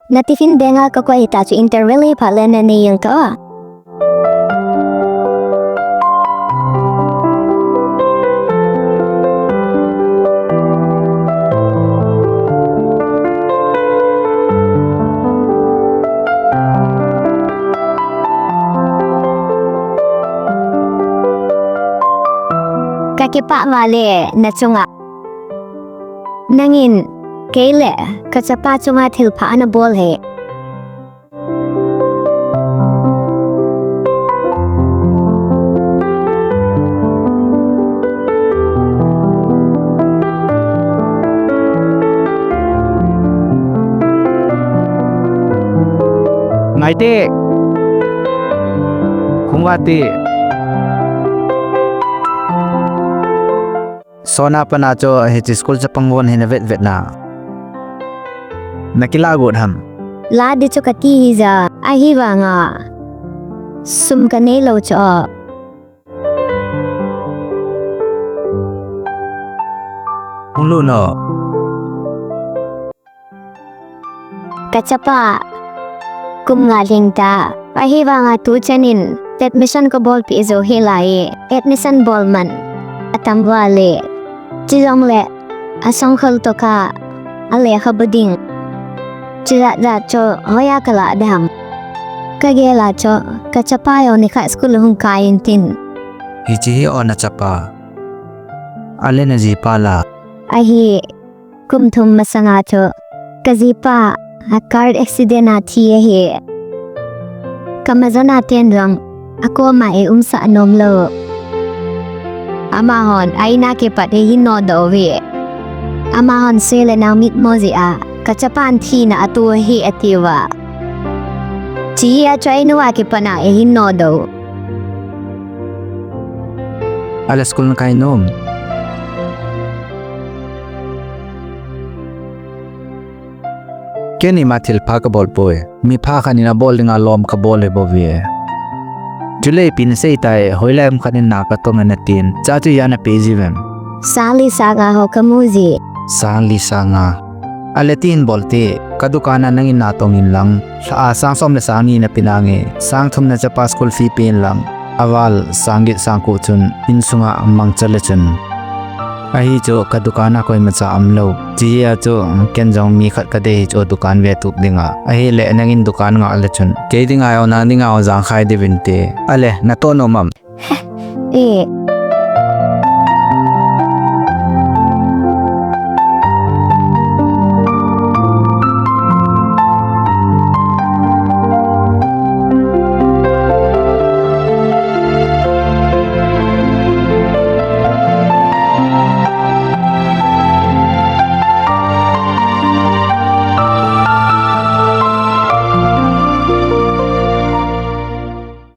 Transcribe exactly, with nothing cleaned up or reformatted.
Na tiffin bag a kakoi hita chu interval hi phat le nanei jeng ta o. Kakipah vale nachunga. Nangin kei le kachapa chunga thilpha ana bol e. Ngaite. Khungvati. Sona pana chu hiche school chapang von hi na vetvet na. Na kilah got ham? Lah ding chu kati hija, ahivanga sum kanei lou chu. Hung lut o. Kachapa, kum nga lhing ta, ahivanga tuchan in admission kabolpeh jou hih lai e, admission bol man atam vale. Chujongle, asangkhol toh kha, alekhabu ding, chujat jat chu hoiya kalah ding ham? Kagel a chu, kachapa jong nikhat school hung kai intin. Hiche hi o nachapa? Ale najipa la? Ahi. Kum thum masanga chu kajipa a car accident a thi ahi. Kamajona ten jong akoma eiumsah nom lou. Amahon a-in a kipat eihin nodoh uve. Amahon seh le nao mitmo jeh a kachapan thina atoh ahi atiuva. Chujeh a chu a-in uva kipat a eihin nodoh u. Ale school nakai nom? Keini ma thilpha kabol poi. Mipha khat in abol dinga lom kabol e bou ve. Chule ipi nasei tai, hoilai um khat in na katong e natin, cha chu ijat napeh jiuvem? Sang li sang nga ho kamu ji. Sang li sang nga. Ale tihin bol te, kadukan a nangin natong inlang, lha a sang som le sang ni napeh nange, sang thum nachapa school fee pe inlang, aval sang get sang ko chun insunga mangcha le chun. Ahi chu kadukan a koimacha umlou. Chujeh a chu ken jong mi khat kadei hi chu dukan vetup dinga. Ahile nangin dukan ngah le chun kei dinga jong nang dinga jong jangkhai diuvin te. Ale natoh nom am? E.